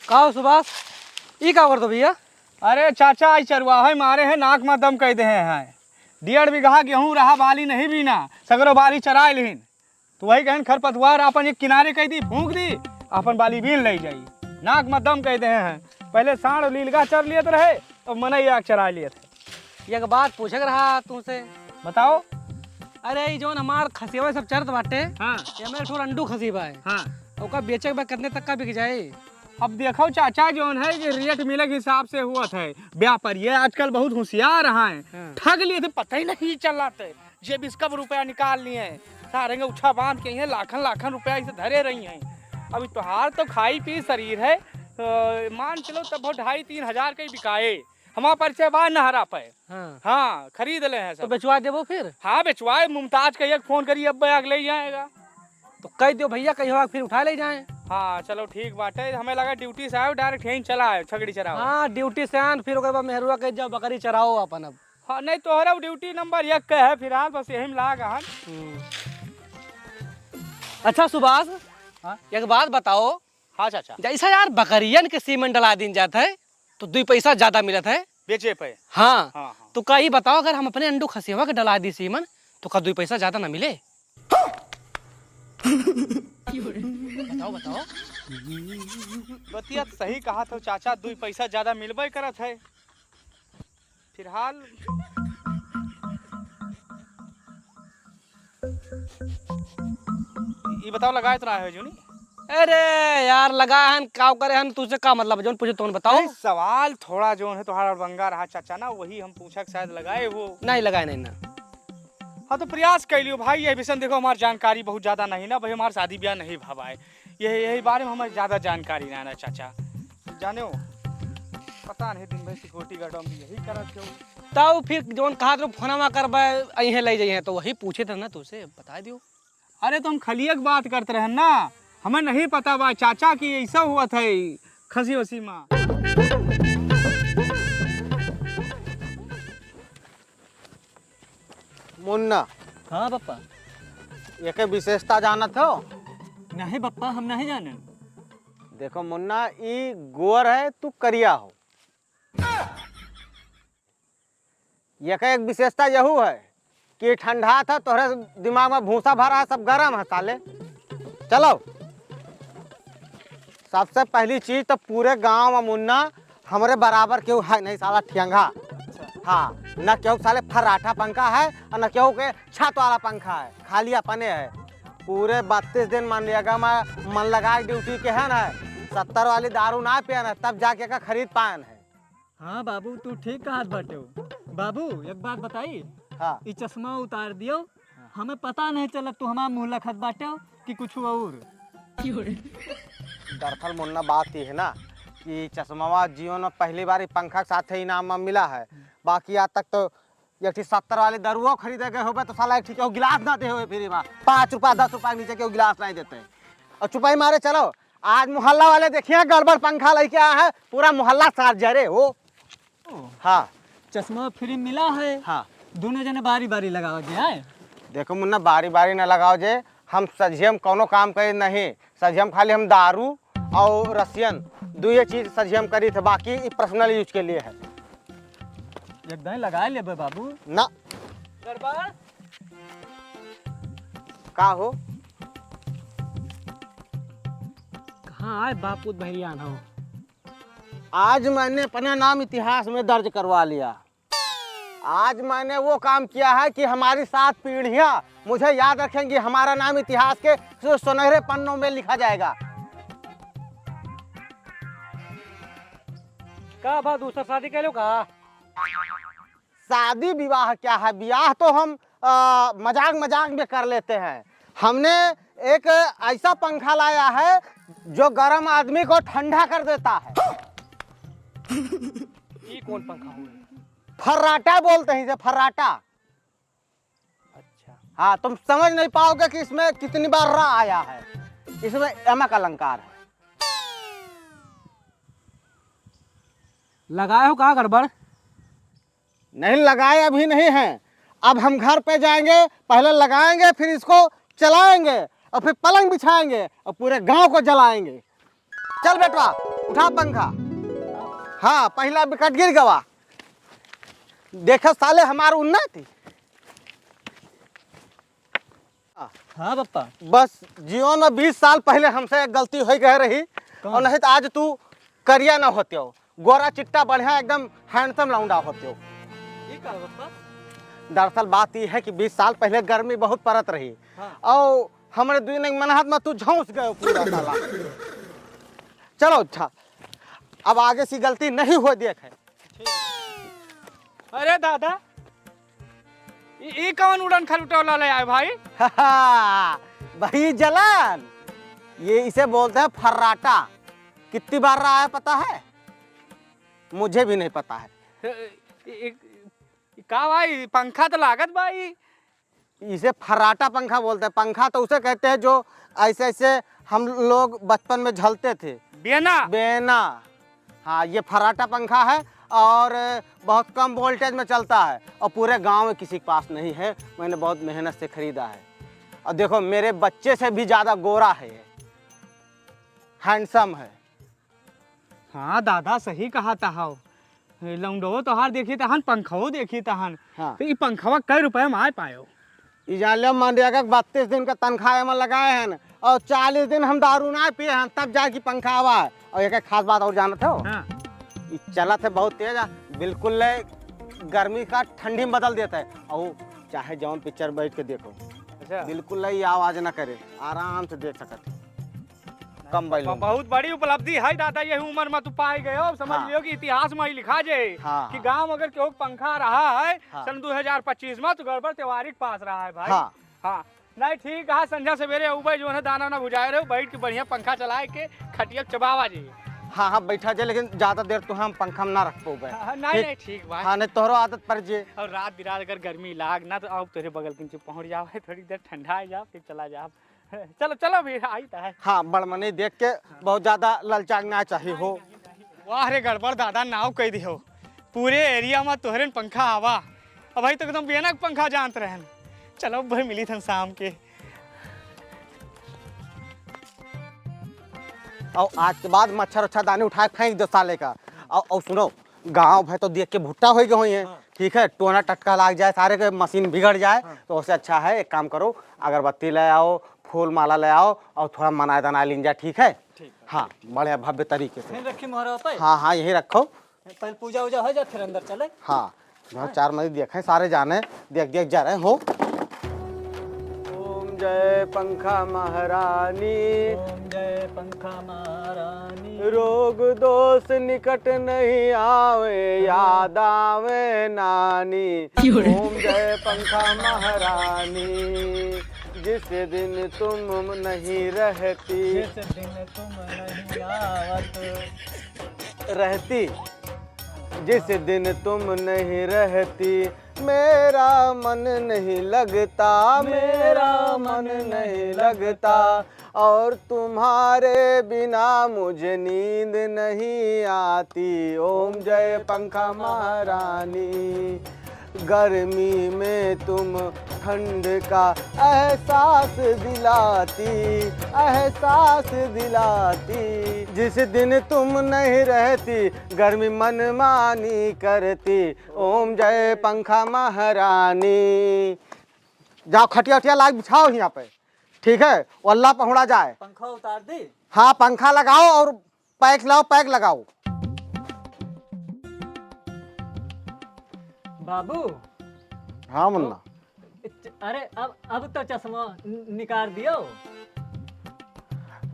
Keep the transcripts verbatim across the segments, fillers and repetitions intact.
का हो सुभाष, ई का करत हो भइया? अरे चाचा, ई चरवाहे मारे हैं, नाक मा दम कइ देहे हैं। डेढ़ बीघा गेहूँ रहा, बाली नहीं बीना, सगरो बाली चराइ लिहिन। तो वही कहन खरपतवार आपन एक किनारे कइ दी, फूँक दी, आपन बाली बीन लइ जाई। नाक मा दम कइ देहे हैं। पहिले साँड़ लीलगा चर लियत रहे, अब मनई आके चराइ लियत है। एक बात पूछे के रहा तुमसे। बताओ। अरे, ई जौन हमार खसियवा सब चरत बाटे, हाँ। एमे एक ठो रंडू खसी बा है। हाँ। ओका बेचे के बा, कितने तक का बिक जाए? अब देखो चाचा, जौन है कि रेट मिले के हिसाब से हुआ है। व्यापारी आजकल बहुत होशियार हैं, हाँ। ठग लिए थे, पता ही नहीं चलत है। जेब से कब रुपया निकाल लिए, सारेंगे उछा बांध के हैं, लाखन लाखन रुपया इसे धरे रही हैं। अभी तोहार तो खाई पी शरीर है, अ, मान चलो तब वो ढाई तीन हजार के ही बिकाए। हमार परिचय बा नहरा पे। हाँ। हाँ, खरीद ले हैं तो सब। बेचवा देबो फिर? हाँ, बेचवाए, मुमताज कहिया फोन करी, अब आग ले जाएगा। तो कह दियो भइया, कहियो आग फिर उठा ले जाए। हाँ, चलो ठीक बाटे, हमें लगा ड्यूटी से आयो, डायरेक्ट यहीं चला आयो, छगड़ी चराओ। हाँ, ड्यूटी से आन, फिर ओकर बाद मेहरुआ कह जाओ, बकरी चराओ अपन अब। हाँ, नहीं, तोहरा ड्यूटी नंबर एक के है, फिलहाल बस यही में लाग हन। हम्म। अच्छा सुभाष, हाँ? एक बात बताओ। हाँ चाचा। जैसा यार बकरियन के सीमन डला दीन जात है, तो दुई पैसा ज्यादा मिलत है। बेचे पे? हाँ। हाँ, हाँ। तो का ई बताओ, अगर हम अपने अंडू खसेवा के डला दी सीमन, तो का दुई पैसा ज्यादा ना मिले? बताओ, बताओ। बतिया तो सही कहा था चाचा, दुई पैसा ज्यादा मिलबे करत है। फिलहाल ई बताओ, लगाए तो ना है जूनी? अरे यार, लगाए हन, काव करे हन, तुझसे का मतलब, जौन पूछे तौन बताओ। नहीं, सवाल थोड़ा जौन है, तोहार अड़बंगा रहा चाचा ना, वही हम पूछा कि शायद लगाए हो। नहीं, लगाए नहीं ना। हाँ, तो प्रयास कर लियो भाई, ये विषय में देखो, हमार जानकारी बहुत ज्यादा नहीं ना भाई, हमार शादी ब्याह नहीं भवा है, यही, यही बारे में हमें ज्यादा जानकारी ना ना चाचा, जाने हो, पता नहीं दिन भर सिक्योरिटी गार्ड में भी यही करत हो। तब फिर जौन कहा तो फोनवा करबे, अइहे ले जाइए, तो वही पूछे थे ना तुझसे, बता दियो। अरे, तो हम खलिया के बात करत रहन ना, हमें नहीं पता बा चाचा कि ऐसा हुआ था ई खसी वसी मा। मुन्ना। हाँ पप्पा। एके विशेषता जानत हो? नहीं पप्पा, हम नहीं जाने। देखो मुन्ना, ई गोर है, तू करिया हो। एकर एक विशेषता यहू है कि ठंडा था, तोहरे दिमाग में भूसा भरा है, सब गरम है साले। चलो, सबसे पहली चीज तो पूरे गांव में मुन्ना हमरे बराबर केहू है नहीं साला ठेंगा। हाँ, न केहू साले फर्राटा पंखा है और न केहू के छत वाला पंखा है, खाली अपने है। पूरे बत्तीस दिन मनरेगा में मन लगा के ड्यूटी के है ना, सत्तर वाली दारू ना पियन है, तब जाके का खरीद पायन है। हाँ बाबू, तू ठीक कहत बाटे हो। बाबू, एक बात बताई? हाँ। ई चश्मा उतार दियो, हाँ। हमें पता नहीं चलत तू हमार मुँह लखत बाटे हो कि कुछ और। दरअसल मुन्ना, बात ई है ना कि चश्मावा जीवन में पहली बार ई पंखा के साथे इनाम में मिला है, बाकी आज तक तो एक ठी सत्तर वाली दरुओ खरीदे गए होबे तो साला एक ठी केहू गिलास ना दे होबे फ्री में, पाँच रुपया दस रुपया के नीचे केहू गिलास नहीं देते। और चुपाई मारे चलो, आज मोहल्ला वाले देखिए गड़बड़ पंखा लेके आया है, पूरा मोहल्ला साथ जरे हो। ओ। हाँ। चश्मा फ्री मिला है। हाँ। दोनों जने बारी बारी लगाओ जे, आए। देखो मुन्ना, बारी बारी ना लगाओ जे, हम सझिया में कौनो काम करे नहीं, सझिया में खाली हम दारू और रसियन दुइये चीज सझिया में करी थे, बाकी ई पर्सनल यूज के लिए है। एक दाई लगाए लेबे बाबू। ना। गड़बड़। का हो? कहाँ आए बापूत भैया ना हो? आज मैंने अपना नाम इतिहास में दर्ज करवा लिया। आज मैंने वो काम किया है कि हमारी सात पीढ़ियां मुझे याद रखेंगी, हमारा नाम इतिहास के सु-, सुनहरे पन्नों में लिखा जाएगा। का बा, दूसर शादी कर लो का? शादी विवाह क्या है, ब्याह तो हम, आ, मजाक मजाक में कर लेते हैं। हमने एक ऐसा पंखा लाया है जो गर्म आदमी को ठंडा कर देता है। ये कौन पंखा हुआ? फर्राटा बोलते हैं इसे, फर्राटा। अच्छा। हाँ, तुम समझ नहीं पाओगे कि इसमें कितनी बार रा आया है। इसमें यमक अलंकार है। लगाए हो का गड़बड़? नहीं लगाए, अभी नहीं है। अब हम घर पे जाएंगे, पहले लगाएंगे, फिर इसको चलाएंगे और फिर पलंग बिछाएंगे और पूरे गांव को जलाएंगे। चल बेटवा। उठा पंखा। हाँ, पहला विकेट गिर गवा। देखो साले, हमार उन्नति। हाँ बप्पा। बस जियो न, बीस साल पहले हमसे एक गलती होइ गए रही, कौन? और नहीं तो आज तू करिया न होते हो, गोरा चिट्टा बढ़िया एकदम handsome लौंडा होते हो। ये का बप्पा? दरअसल बात ये है कि बीस साल पहले गर्मी बहुत परत रही, हाँ। और हमरे दुई नंग मनहत में तू झौंस गए पूरा साला। चलो अच्छा, अब आगे से गलती नहीं हो देखे। अरे दादा, ई, ई कौन उड़न खटोला ले आए भाई? भाई जलन, ये इसे बोलते हैं फर्राटा। कितनी बार रहा है पता है? मुझे भी नहीं पता है। ई, ई, ई का भाई, पंखा तो लागत भाई। इसे फर्राटा पंखा बोलते हैं। पंखा तो उसे कहते हैं जो ऐसे ऐसे हम लोग बचपन में झलते थे। बेना। बेना। हाँ, ये फर्राटा पंखा है और बहुत कम वोल्टेज में चलता है और पूरे गांव में किसी के पास नहीं है। मैंने बहुत मेहनत से खरीदा है। और देखो, मेरे बच्चे से भी ज़्यादा गोरा है ये, हैंडसम है। हाँ दादा, सही कहा तहाओ। लौंडो तोहार देखी तहन, पंखवो देखी तहन। हाँ। तो ई पंखवा कै रुपया में आए पायो? ई जान लियो, मनरेगा के बत्तीस दिन का तनख्वाह एमा लगाए हन और चालीस दिन हम दारू ना पिए हन, तब जाके पंखा आवा है। और एक खास बात और जानत हो? हाँ। ई चलत है बहुत तेज, बिल्कुल ले गर्मी का ठंडी में बदल देता है। और चाहे जौन पिक्चर बैठ के देखो, अच्छा। बिल्कुल ले आवाज ना करे, आराम से देख सकत है। कम बैलूम। बहुत बड़ी उपलब्धि है दादा, यही उम्र में तू पाए गए हो। अब समझ हाँ। लियो कि इतिहास में ही लिखा जाए हाँ, कि हाँ। गांव अगर केहू पंखा रहा है हाँ। सन दो हज़ार पच्चीस में, तो गड़बड़ तिवारी के पास रहा है भाई। हाँ। हाँ। नहीं, ठीक है, संझा सवेरे उबे जो है दाना ना भुजाए रहे, बैठ के बढ़िया पंखा चलाए के खटिया चबावा जी। हाँ, हाँ, बैठा जाए, लेकिन ज्यादा देर तो हम पंखा में ना रख पाऊबे। हाँ, हाँ, नहीं, ठीक? नहीं, ठीक भाई। हाँ, नहीं, तोहरो आदत पड़ जे। और रात बिरात अगर गर्मी लाग ना, तो अब तोहरे बगल के नीचे पहुँच जाओ, थोड़ी देर ठंडा आ जाओ, फिर चला जाओ। चलो, चलो भैया, आई त है। हाँ, बड़ मनई देख के बहुत ज्यादा ललचाक ना चाही हो। वाह रे गड़बड़ दादा, नाव कह दिहो। पूरे एरिया में तोहरे न पंखा आवा। अब भाई तो एकदम बेनक पंखा जानत रहन। चलो भाई, मिली थन शाम के। और आज के बाद मच्छर उच्छर दानी उठा के फेंक दो साले का। और, और सुनो, गाँव भर तो देख के भुट्टा होइ गए होइहैं, हाँ। ठीक है, टोना टटका लाग जाए, सारे के मशीन बिगड़ जाए, हाँ। तो उससे अच्छा है, एक काम करो, अगरबत्ती ले आओ, फूल माला ले आओ और थोड़ा मनाए दनाए लीन जाए, ठीक है? ठीक है। हाँ, बढ़िया भव्य तरीके से। यहीं रखी मोहरा पे? हाँ, हाँ, यहीं रखो। पहले पूजा वूजा हो जाए, फिर अंदर चले। हाँ, जहाँ हाँ। चार मरीज देखे, सारे जाने, देख देख जा रहे हो। ओम जय पंखा महारानी। ओम जय पंखा महारानी। रोग दोष निकट नहीं आवे, याद आवे नानी। क्यों रे? ओम जय पंखा महारानी। जिस दिन तुम नहीं रहती। जिस दिन तुम नहीं आवत। रहती। जिस दिन तुम नहीं रहती, मेरा मन नहीं लगता, मेरा मन नहीं लगता, और तुम्हारे बिना मुझे नींद नहीं आती। ओम जय पंखा महारानी। गर्मी में तुम ठंड का एहसास दिलाती, एहसास दिलाती। जिस दिन तुम नहीं रहती, गर्मी मनमानी करती। ओम जय पंखा महारानी। जाओ, खटिया उटिया लाग बिछाओ यहाँ पे, ठीक है? वल्ला पहुड़ा जाए। पंखा उतार दी? हाँ, पंखा लगाओ और पैक लाओ, पैक लगाओ। बाबू। हाँ मुन्ना। अरे, अब, अब तो चश्मा न-, निकाल दियो।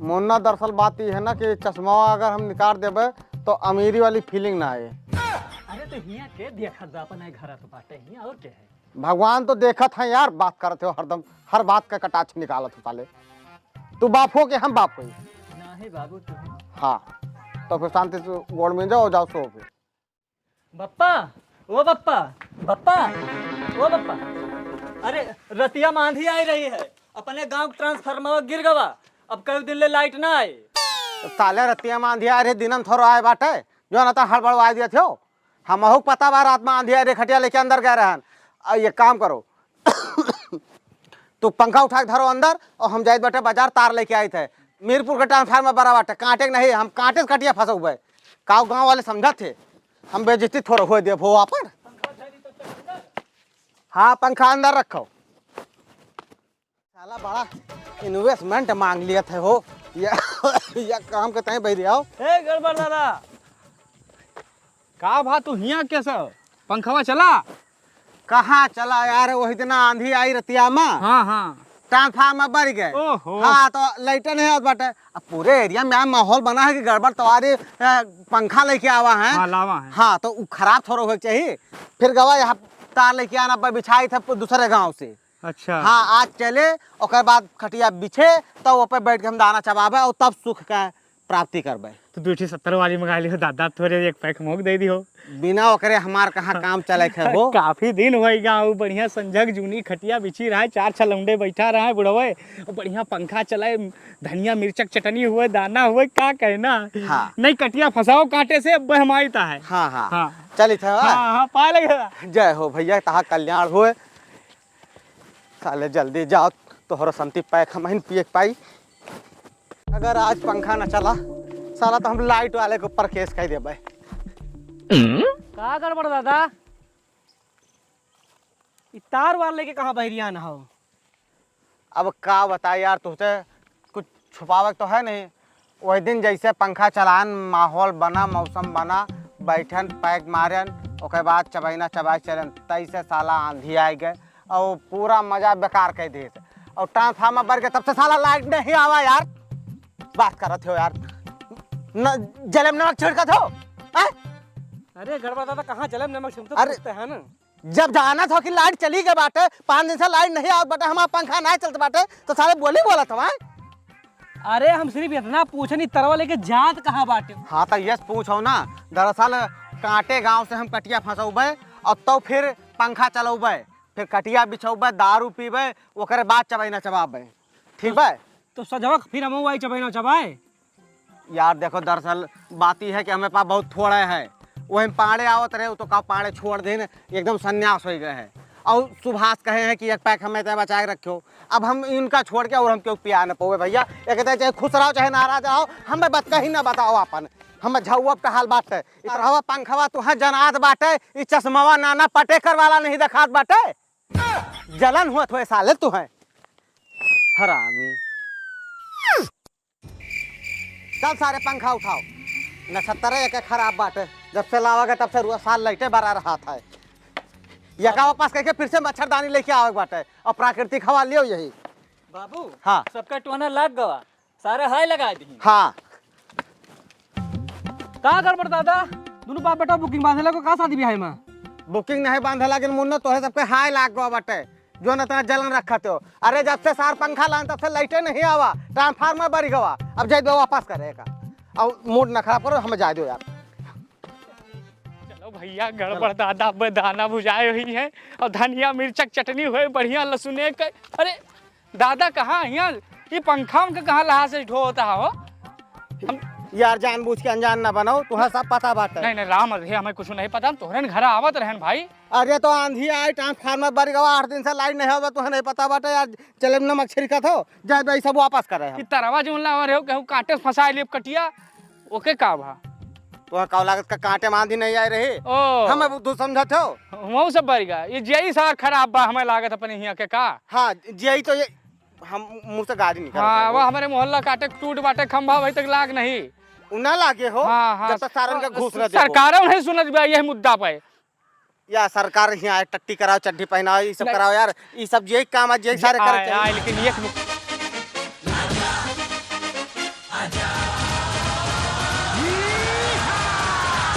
मुन्ना, दरअसल बात ई है ना कि चश्मा अगर हम निकाल देबे तो अमीरी वाली feeling ना आए। अरे, तो हियाँ के देखत बा, अपने घर तो बाटे हियाँ, और के है? भगवान तो देखत है यार, बात करत हो हरदम, हर बात का कटाक्ष निकालत हो साले। तू बाप हो कि हम बाप होई? नाही बाबू, तू। हाँ, तो फिर शांति से गोड़ में जाओ, जाओ सो फिर। बप्पा, ओ बप्पा, बप्पा, ओ बप्पा। अरे, रतिया में आंधी आई रही है, अपने गांव के transformer गिर गवा, अब कई दिन ले light ना आए। तो साले रतिया में आंधी आई रही, दिनन थोड़ा आए बाटे, जो ना तो हड़बड़वाए दिया थे। हमहू के पता बा, रात में आंधी आई रहे, खटिया लेके अंदर गए रहन। आ, ये काम करो, तू पंखा उठा के धरो अंदर, और हम जाइत बाटे बाजार, तार लेके आइत है। मीरपुर का ट्रांसफार्मर बड़ा बाटे, काटे के नहीं, हम काटे से कटिया फंसउबे। काउ गाँव वाले समझत थे, हम बेइज्जती थोड़ा होए देब हो आपन। हाँ, पंखा अंदर रखो। साला बड़ा investment मांग लिया थे हो। या, या काम के तय बैरियाओ। ए, गड़बड़ दादा। का भा तू हियाँ कैसे? पंखवा चला? कहाँ चला यार, वही दिन आंधी आई रतिया में। हाँ, हाँ। ट्रांसफार्मर बर गए। ओहो। हाँ, तो लाइटे नहीं आवत बाटे। अब पूरे एरिया में माहौल बना है कि गड़बड़ तवारी, अ, पंखा लेके आवा है। हाँ, लावा है। हाँ, तो उ खराब थोड़ा होए के चाहिए। फिर गवा यहाँ तार लेके आना, अब बिछाई थे दूसरे गाँव से। अच्छा। हाँ, आज चले, ओकर बाद खटिया बिछे, तब ओपे बैठ के हम दाना चबाबे और तब सुख का प्राप्ति करबे। तो दू ठे सत्तर वाली मंगा लियो दादा, थोड़े एक पैक मोक दे दियो। बिना ओकरे हमार कहाँ काम चले खे हो? काफी दिन होइ गा, उ बढ़िया संझक जूनी खटिया बिछी रहे, चार छह लौंडे बैठा रहे बुढ़वे, और बढ़िया पंखा चले, धनिया मिर्चक चटनी हुए, दाना हुए, का कहना। हाँ। नहीं कटिया फंसाओ काटे से, अब हम आई ता है। हाँ, हाँ। हाँ। चलित है, हाँ, हाँ, पाए लगे। जय हो भैया, तहा कल्याण होए। साले जल्दी जाओ, तोहरो संती पैक हमहिन पिए के पाई। अगर आज पंखा न चला, साला तो हम लाइट वाले के ऊपर केस कर देबे। का गड़बड़ दादा? ई तार वार लेके कहाँ बहरियान हो? अब का बताई यार, तुहसे कुछ छुपावे के तो है नहीं। वही दिन जैसे पंखा चलान, माहौल बना, मौसम बना, बैठन, पैक मारन, ओकर बाद चबैना चबाई चलन, तैसे साला आंधी आइ गए और पूरा मजा बेकार कर दिए। और ट्रांसफार्मर बर के तब से साला लाइट नहीं आवा यार। बात करत हो यार, न, जले में नमक छिड़कत हो, हैं? अरे गड़बड़ दादा, कहाँ जले में नमक छिड़कत अरे, पूछते हैं ना? जब जानत हो कि लाइट चली गई बाटे, पाँच दिन से लाइट नहीं आवत बाटे, हमारा पंखा नहीं चलत बाटे, तो साले बोली बोलत हवा। अरे हम सिर्फ इतना पूछनी, तरवा लेके जात कहाँ बाटे? हाँ तो यस पूछो ना, दरअसल कांटे गांव से हम कटिया फंसौबे और तो फिर पंखा चलौबे, फिर कटिया बिछौबे, दारू पीबे, ओकरे बाद चबैना चबाबे, ठीक बा? तो सजवा फिर हम आई चबैना चबाए। यार देखो, दरअसल बात ई है कि हमें पास बहुत थोड़ा है, वही पाड़े आवत रहे, तो का पाड़े छोड़ देन, एकदम संन्यास हो गए है। और सुभाष कहे हैं कि एक पैक हमें तय बचा के रखो, अब हम इनका छोड़ के और हम क्यों पिया न पावे भैया। एक तो चाहे खुश रहो चाहे नाराज रहो, हमें बात कहीं ना बताओ अपन, हम झौआ टहाल बात है। इतरहवा पंखवा तुहे जनात बाटे, ई चश्मावा नाना पटेकर वाला नहीं देखात बाटे। जलन हुआ थोड़े साले तुहे हरामी। चल सारे पंखा उठाओ, नक्षत्र एक खराब बाटे, जब से लावा गए तब से रुआ साल लाइटे बरा रहा था। यका वापस करके फिर से मच्छरदानी लेके आवे के बाटे और प्राकृतिक हवा लियो यही। बाबू, हाँ। सबका टोना लाग गवा, सारे हाय लगा दी। हाँ। का गड़बड़ दादा, दोनों बाप बेटा बुकिंग बांधे लगो का शादी ब्याह में? बुकिंग नहीं बांधे लगिन मुन्ना, तोहे सबके हाय लाग गवा बाटे। जो न इतना जलन रखत हो। अरे जब से सार पंखा लान तब से लाइटे नहीं आवा, ट्रांसफार्मर बरी गवा। अब जाए दो वापस करे का। अब मूड न खराब करो, हमें जाए दो यार। चलो भैया, गड़बड़ दादा, अब दाना भुजाए हुई है और धनिया मिर्चक चटनी हुए बढ़िया लहसुने के। अरे दादा कहाँ हियाँ? ये पंखा उनका कहाँ लहा से ढो होता हो? हम यार जानबूझ के अनजान ना बनाओ, तुम्हें सब पता बाटे। नहीं नहीं राम रहे, हमें कुछ नहीं पता, हम तोहरे घर आवत रहन भाई। अरे तो आंधी आई, ट्रांसफार्मर बरी गवा, आठ दिन से लाइट नहीं आवे, तोहे नहीं पता बाटे यार, चले नमक छिड़कत हो, जाए भाई सब वापस करे हम। ई तरवा जौन लावा रहे हो, कहूँ कांटे से फंसा लेब कटिया, ओके का भा? तोहे का लागत का कांटे में आंधी नहीं आए रही? ओ। हमें बुद्धू समझत हो? वहू सब बरी गा, ये जेई सार खराब बा, हमें लागत अपने हियाँ के का? हाँ, जेई तो ये हम मुँह से गाली निकाल हाँ, वो हमारे मोहल्ला काटे टूट बाटे खंभा, वही तक लाग नहीं। उ ना लागे हो, हाँ, हाँ। जब तक सारन का घूस ना देबो। सरकारों नहीं सुनत बा यही मुद्दा पे। या सरकार यहाँ आए, टट्टी कराओ, चड्ढी पहनाओ, ये सब नहीं। कराओ यार, ये सब यही काम है, यही सारे करे आए, चाहिए। आए, लेकिन एक नुक-,